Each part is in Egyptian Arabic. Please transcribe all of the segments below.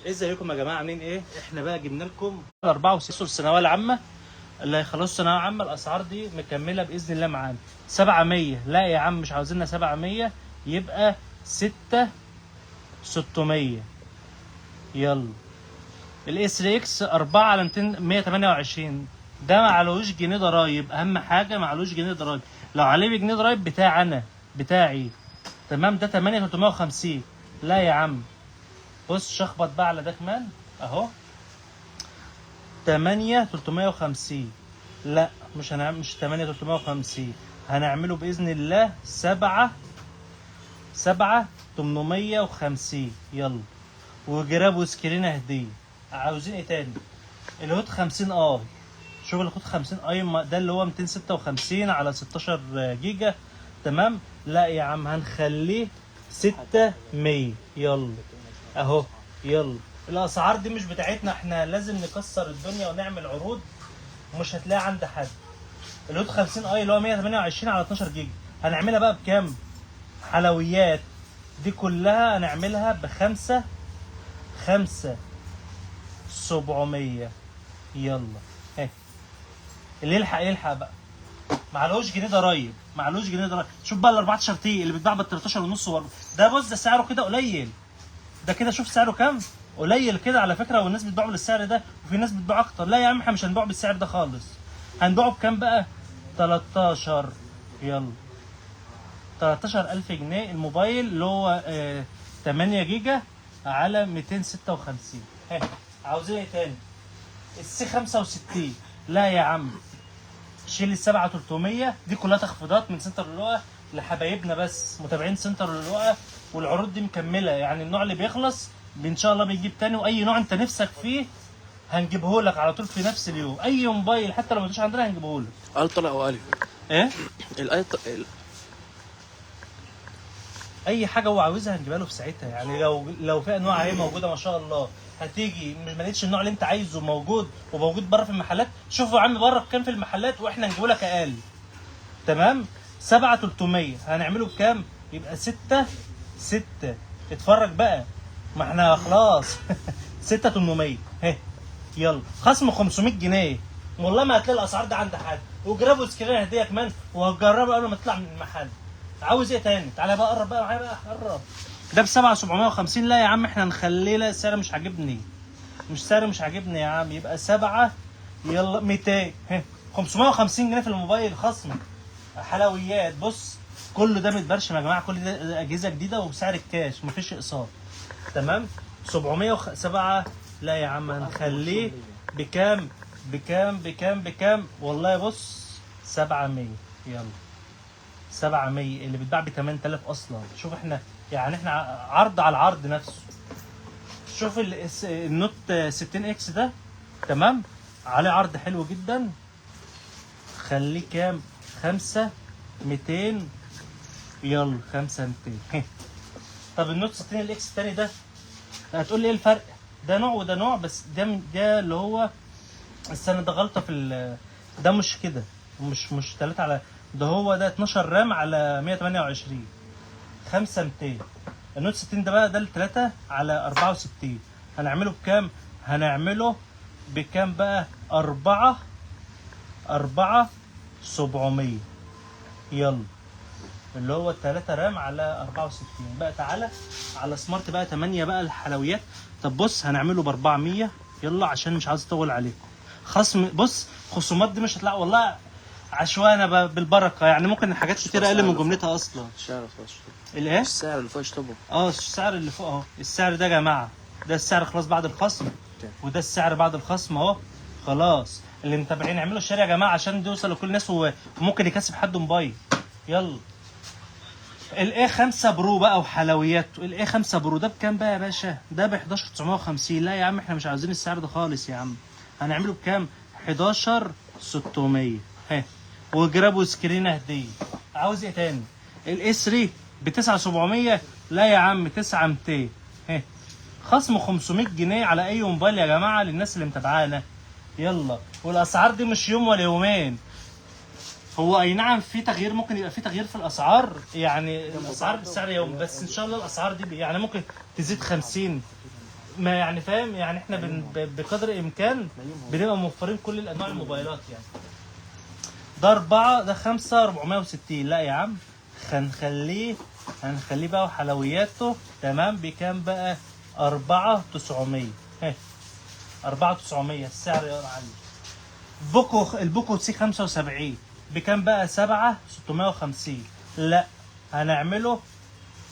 ازيكم يا جماعة، عاملين ايه؟ احنا بقى جبنا لكم 64 الثانوية العامة اللي هيخلصوا ثانوية عامه. الاسعار دي مكملة باذن الله معانا. 700، لا يا عم مش عاوزيننا 700، يبقى 6 600. يلا ال A 3 X 4 على 200 128، ده معلوش جنيه ضرايب. اهم حاجة معلوش جنيه ضرايب. لو عليه بجنيه ضرايب بتاع انا بتاعي، تمام. ده 8350. لا يا عم بص، شخبط بقى على ده كمان اهو، 8350. لا مش هنعمل، مش 8350، هنعمله باذن الله 7 7 850. يلا وجراب و screen هديه. عاوزين ايه تاني؟ ال Hot 50 i. شوف ال Hot 50 i ده اللي هو 256 على 16 جيجا، تمام. لا يا عم هنخليه 600. يلا اهو. يلا الاسعار دي مش بتاعتنا، احنا لازم نكسر الدنيا ونعمل عروض مش هتلاقيها عند حد. ال Hot 50 i اللي هو 128 على 12 جيجا هنعملها بقى بكام؟ حلويات دي كلها هنعملها بخمسة خمسة سبعمية. يلا اهي، اللي يلحق يلحق بقى، معلوش جنيه ضرايب، معلوش جنيه ضرايب. شوف بقى ال 14 T اللي بيتباع بال 13 ونص ده بص ده سعره كده قليل، ده كده شوف سعره كام قليل كده على فكرة، والناس بتبيعه بالسعر ده وفي ناس بتبيعه اكتر. لا يا عم احنا مش هنبيعه بالسعر ده خالص، هنبيعه بكام بقى؟ 13. يلا 13000 جنيه الموبايل اللي هو 8 جيجا على 256. ها عاوزين ايه تاني؟ ال C 65. لا يا عم شيل ال 7300 دي كلها تخفيضات من سنتر اللؤة لحبايبنا بس متابعين سنتر اللؤة، والعروض دي مكملة. يعني النوع اللي بيخلص ان شاء الله بيجيب تاني، واي نوع انت نفسك فيه هنجيبه لك على طول في نفس اليوم. اي موبايل حتى لو ما عندنا هنجيبه لك. Ultra او الف ايه الايت اي حاجة هو عاوزها هنجيبها له في ساعتها. يعني لو في انواع اهي موجودة ما شاء الله، هتيجي مش ما لقيتش النوع اللي انت عايزه موجود وموجود بره في المحلات، شوفوا يا عم بره بكام في المحلات واحنا نجيبه لك اقل. تمام. 7300 هنعمله بكام؟ يبقى 6 6. اتفرج بقى ما احنا خلاص 6800. اهي يلا خصم 500 جنيه، والله ما هتلاقي الاسعار دي عند حد. وجرابوا screen هديه كمان، وهتجربه قبل ما تطلع من المحل. عاوز ايه تاني؟ تعالى بقى قرب بقى معايا بقى قرب. ده ب 7750. لا يا عم احنا نخليه، لا السعر مش عاجبني، مش سعر مش عاجبني يا عم. يبقى 7 يلا 200. ها 550 جنيه في الموبايل خصم. حلويات بص كله ده متبرشم يا جماعة، كل ده اجهزة جديدة وبسعر الكاش مفيش اقساط. تمام. 707. لا يا عم هنخليه بكام؟ بكام بكام بكام؟ والله بص 700. يلا 700 اللي بيتباع ب 8000 اصلا. شوف احنا يعني احنا عرض على العرض نفسه. شوف ال Note 60 X ده، تمام، عليه عرض حلو جدا. خليه كام؟ 5 200. يلا 5 200. طب ال Note 60 ال X التاني ده هتقول لي ايه الفرق؟ ده نوع وده نوع، بس ده اللي هو استنى ده غلطه في ده مش كده، مش 3 على ده، هو ده 12 RAM على 128. 5 200. ال Note 60 ده بقى ده 3 على 64. هنعمله بكام؟ هنعمله بكام بقى؟ 4 4 700. يلا اللي هو 3 RAM على 64. بقى تعالى على Smart بقى 8 بقى الحلويات. طب بص هنعمله ب 400. يلا عشان مش عايز اطول عليكم. خصم بص خصومات دي مش هتلاقي والله عشوانه بالبركة، يعني ممكن حاجات كتير اقل من جملتها اصلا. السعر اللي فوق اشطبه. الايه؟ السعر اللي فوق اشطبه. السعر اللي فوق اهو. السعر ده يا جماعة ده السعر خلاص بعد الخصم، وده السعر بعد الخصم اهو خلاص. اللي متابعين اعملوا share يا جماعة عشان يوصل لكل الناس وممكن يكسب حد موبايل. يلا ال A 5 Pro بقى وحلوياته. ال A 5 Pro ده بكام بقى يا باشا؟ ده ب 11950. لا يا عم احنا مش عاوزين السعر ده خالص يا عم. هنعمله بكام؟ 11600. ها وجرابوا screen هديه. عاوز ايه تاني؟ ال A 3 ب 9700. لا يا عم 9200. ها خصم 500 جنيه على اي موبايل يا جماعة للناس اللي متابعانا. يلا والاسعار دي مش يوم ولا يومين. هو اي نعم في تغيير، ممكن يبقى في تغيير في الاسعار، يعني الاسعار بالسعر يوم، بس ان شاء الله الاسعار دي يعني ممكن تزيد 50. ما يعني فاهم يعني احنا بقدر الامكان بنبقى موفرين كل الانواع الموبايلات يعني. ده 4، ده 5,460. لا يا عم هنخليه بقى وحلوياته. تمام، بكام بقى؟ 4,900. ها 4,900 السعر يا معلم. البوكو C 75 بكام بقى؟ 7,650. لا هنعمله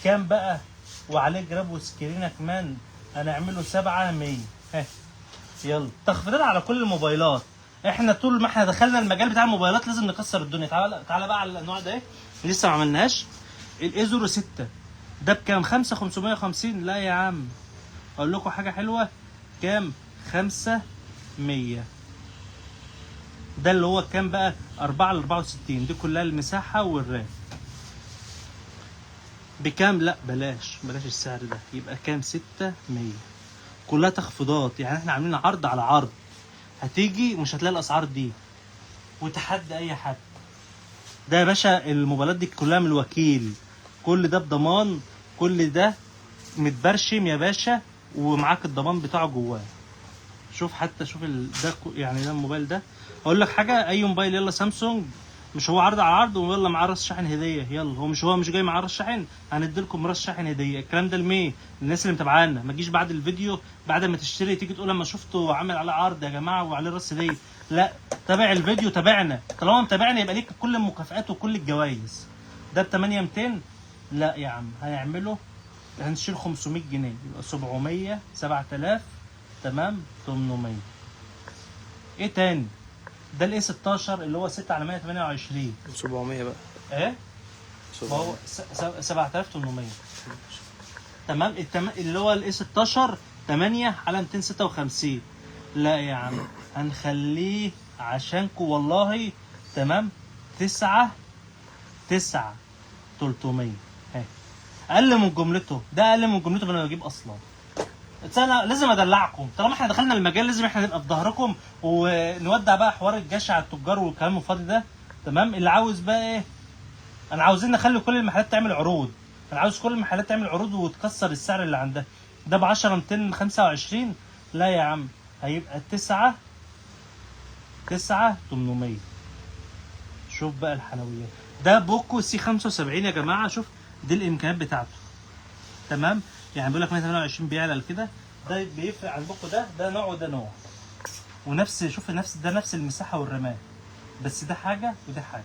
كام بقى؟ وعليه جراب وسكرينه كمان، هنعمله 7,100. ها يلا، تخفيضات على كل الموبايلات. احنا طول ما احنا دخلنا المجال بتاع الموبايلات لازم نكسر الدنيا. تعالى تعالى بقى على الانواع ده، لسه ما عملناهاش. ال A 06 ده بكام؟ 5,550. لا يا عم اقول لكم حاجة حلوة، كام؟ 5,100. ده اللي هو كام بقى؟ 4 ل 64. دي كلها المساحة والرام. بكام؟ لا بلاش بلاش السعر ده، يبقى كام؟ 6,100. كلها تخفيضات، يعني احنا عاملين عرض على عرض. هتيجي مش هتلاقي الاسعار دي، وتحدي اي حد. ده يا باشا الموبايلات دي كلها من الوكيل، كل ده بضمان، كل ده متبرشم يا باشا، ومعاك الضمان بتاعه جواه. شوف حتى شوف ده يعني ده الموبايل ده. اقول لك حاجة، اي موبايل يلا سامسونج، مش هو عرض على عرض، ويلا معاه راس شاحن هديه. يلا هو مش جاي معاه راس شاحن، هندي لكم راس شاحن هديه. الكلام ده لمين؟ الناس اللي متابعانا. ما تجيش بعد الفيديو بعد ما تشتري تيجي تقول لما شفته عامل عليه عرض يا جماعة وعليه راس هديه. لا، تابع الفيديو، تابعنا. طالما متابعنا يبقى ليك كل المكافآت وكل الجوائز. ده ب 8200. لا يا عم هنعمله، هنشيل 500 جنيه، يبقى 700، 7000. تمام، 800. ايه تاني؟ ده ال A 16 اللي هو 6 على 128. 700 بقى. ايه؟ ما هو 700. 7800. تمام، اللي هو ال A 16 8 على 256. لا يا عم هنخليه عشانكو والله. تمام، 9 9 300. ها اقل من جملته، ده اقل من جملته انا بجيب اصلا. انا لازم ادلعكم، طالما احنا دخلنا المجال لازم احنا نبقى في ظهركم ونودع بقى حوار الجشع التجار والكلام الفاضي ده. تمام، اللي عاوز بقى ايه؟ انا عاوزين نخلي كل المحلات تعمل عروض، انا عاوز كل المحلات تعمل عروض وتكسر السعر اللي عندها. ده ب 10 225. لا يا عم هيبقى 9 9 800. شوف بقى الحلويات. ده بوكو C 75 يا جماعة، شوف دي الامكانيات بتاعته. تمام، يعني بيقول لك 128 بيعلى كده. ده بيفرق عن بوكو ده، ده نوع وده نوع، ونفس شوف نفس ده نفس المساحة والرامات، بس ده حاجة وده حاجة.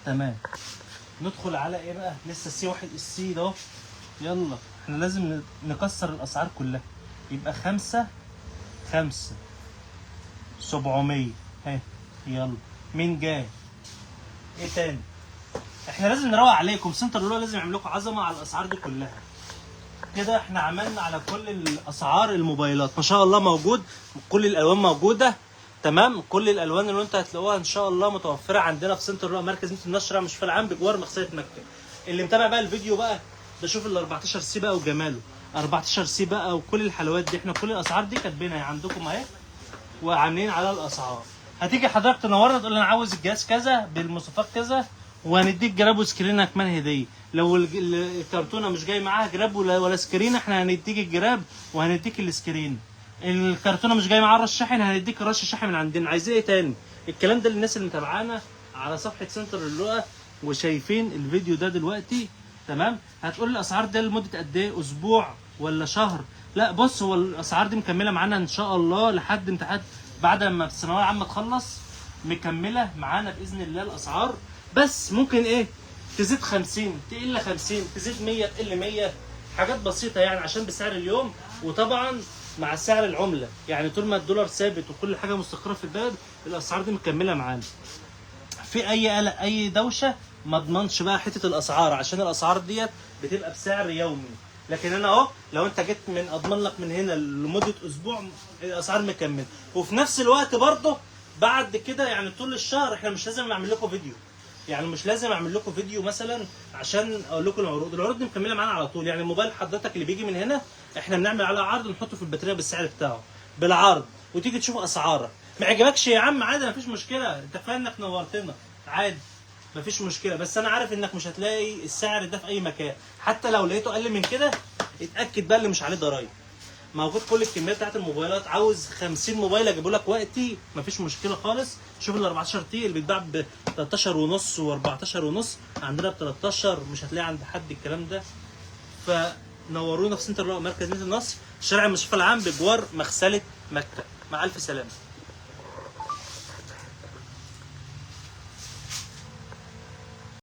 تمام، ندخل على ايه بقى؟ لسه ال C واحد ال C ده. يلا احنا لازم نكسر الاسعار كلها. يبقى 5 5 700. ها يلا مين جاي؟ ايه تاني؟ احنا لازم نروق عليكم، سنتر اللؤلؤة لازم يعمل لكم عظمه على الاسعار دي كلها. كده احنا عملنا على كل الاسعار الموبايلات ما شاء الله، موجود كل الالوان موجودة. تمام، كل الالوان اللي انت هتلاقوها ان شاء الله متوفرة عندنا في سنتر اللؤلؤة، مركز مدينة النشرة، مش في العام، بجوار مغسله مكة. اللي متابع بقى الفيديو بقى ده، شوف ال 14 C بقى وجماله، 14 C بقى وكل الحلويات دي. احنا كل الاسعار دي كاتبينها عندكم اهي، وعاملين على الاسعار. هتيجي حضرتك تنورنا تقول انا عاوز الجهاز كذا بالمواصفات كذا، وهنديك جراب وسكرينه كمان هديه. لو الكرتونه مش جاي معاها جراب ولا screen، احنا هنديك الجراب وهنديك ال screen. الكرتونه مش جاي معاها راس شاحن، هنديك راس شاحن من عندنا. عايزين ايه تاني؟ الكلام ده للناس اللي متابعانا على صفحة سنتر اللؤلؤه وشايفين الفيديو ده دلوقتي. تمام، هتقول الاسعار ده لمدة قد ايه؟ اسبوع ولا شهر؟ لا بص، هو الاسعار دي مكملة معانا ان شاء الله لحد امتحانات بعد ما الثانوية العامة تخلص، مكملة معانا باذن الله الاسعار. بس ممكن ايه تزيد 50، تقل 50، تزيد 100، تقل 100، حاجات بسيطة يعني، عشان بسعر اليوم، وطبعا مع سعر العملة. يعني طول ما الدولار ثابت وكل حاجة مستقره في البلد، الاسعار دي مكملة معانا. في اي قلق اي دوشه ما اضمنش بقى حتة الاسعار، عشان الاسعار ديت بتبقى بسعر يومي. لكن انا اهو لو انت جيت من اضمن لك من هنا لمدة اسبوع الاسعار مكملة. وفي نفس الوقت برضه بعد كده يعني طول الشهر احنا مش لازم اعمل لكم فيديو، يعني مش لازم اعمل لكم فيديو مثلا عشان اقول لكم العروض. العروض دي مكملة معانا على طول. يعني الموبايل حضرتك اللي بيجي من هنا احنا بنعمل عليه عرض، نحطه في الباترينا بالسعر بتاعه بالعرض، وتيجي تشوف اسعارك. ما عجبكش يا عم عادي، مفيش مشكلة، انت كفاية انك نورتنا، عادي مفيش مشكلة. بس انا عارف انك مش هتلاقي السعر ده في اي مكان، حتى لو لقيته اقل من كده اتاكد بقى اللي مش عليه ضرايب. موجود كل الكميات بتاعت الموبايلات. عاوز 50 موبايل اجيبه لك وقتي، مفيش مشكلة خالص. شوف ال 14 T اللي بيتباع ب 13 ونص و14 ونص، عندنا ب 13، مش هتلاقي عند حد الكلام ده. فنورونا في سنتر مركز مدينة النصر، شارع المستشفى العام بجوار مغسله مكة. مع الف سلامه.